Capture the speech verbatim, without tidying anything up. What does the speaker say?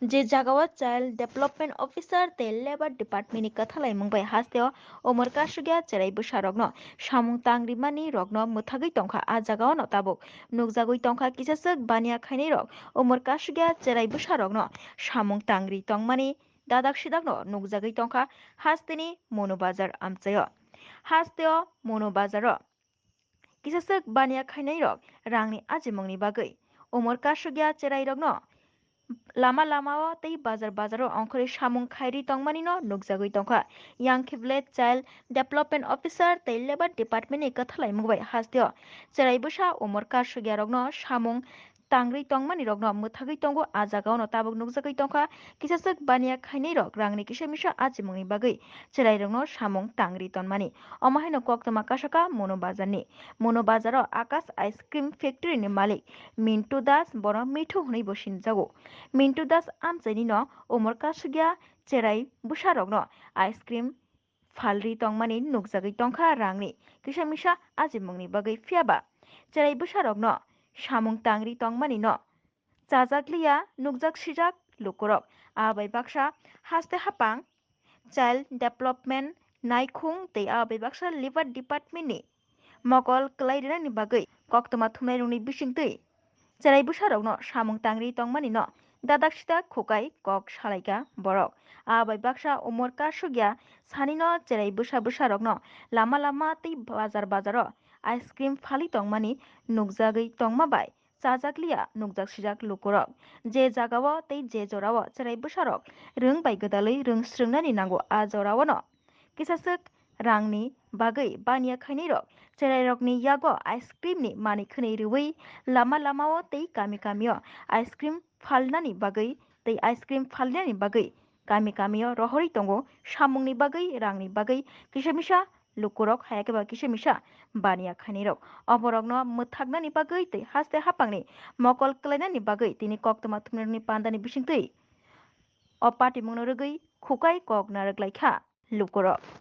Je jagao Child Development Officer tei Labour Department ni kwthalaimung bai hasteo umor kasugya cherai bwsarokno samung tangrimani rokno mwthagwi tongkha, a jagaono tabuk nukjagwi tongkha kisaswk baniya khainairok umor kasugya cherai bwsarokno samung tangri tongmani dadak sidakno nukjagwi tongkha hasteni Mono Bazar amchaio. Hasteo Mono Bazaro kisaswk baniya khainairok rangni ajimungni bagwi umor kasugya cherairokno lama lamao tei bazar bazaro ongkhorwi samung khairi tongmanino nukjagwi tongkha. Yang khe village child development officer tei labour department ni kwthalaimung bai hasteo cherai bwsa umor kasugyarokno samung tangwi tongmani rokno mwthagwi tongo. A jagaono tabuk nukjagwi tongkha kisaswk baniya khainairok rangni kisa misa achimungni bagwi cherairokno samung tangri tonmani. Omo haino koktwma kasaka Mono Bazarni. Mono Bazaro Akash Ice Cream Factory ni malik Mintu Das, bono Mithu hwnwi bo sinjago. Mintu Das amchaini no umor kasugya cherai bwsarokno ice cream phalri tongmani nukjagwi tongkha rangni kisa misa achimungni bagwi, phiyaba cherai bwsarokno samung tangri tongmani no chajakliya nukjak sijak lukurok. A bai baksa haste hapang child development naikhung tei a bai baksa labour department ni mokol kwlai rinani bagwi koktwma thumnairokni bisingtwi cherai bwsarokno samung tangri tongmani no dadak sidak khukai kok salaikha borok. A bai baksa umor kasugya sanino cherai bwsa bwsarokno lama lama tei bazar bazaro ice cream phali tongmani nukjagwi tongma bai chajakliya nukjak sijak lukurok. Je jagao tei je jorao cherai bwsarok rwng bai gwdalwi rwng srwngnani nango, a joraono kisaswk rangni bagwi baniya khainairok cherairokni yago ice cream ni manwi khwnwi rwui lama lamao tei kami kamio ice cream phalnani bagwi tei ice cream phalnani bagwi kami kamio rohorwi tongo. Samungni bagwi, rangni bagwi kisa misa lukurok, hayakhe ba kisa misa baniya khainairok. Oborokno mwthaknani bagwi tei haste hapangni mokol kwlainani bagwi tini koktwma thumnairokni pandani bisingtwi o patimungno rwgwi khukai kok narwk laikha lukurok.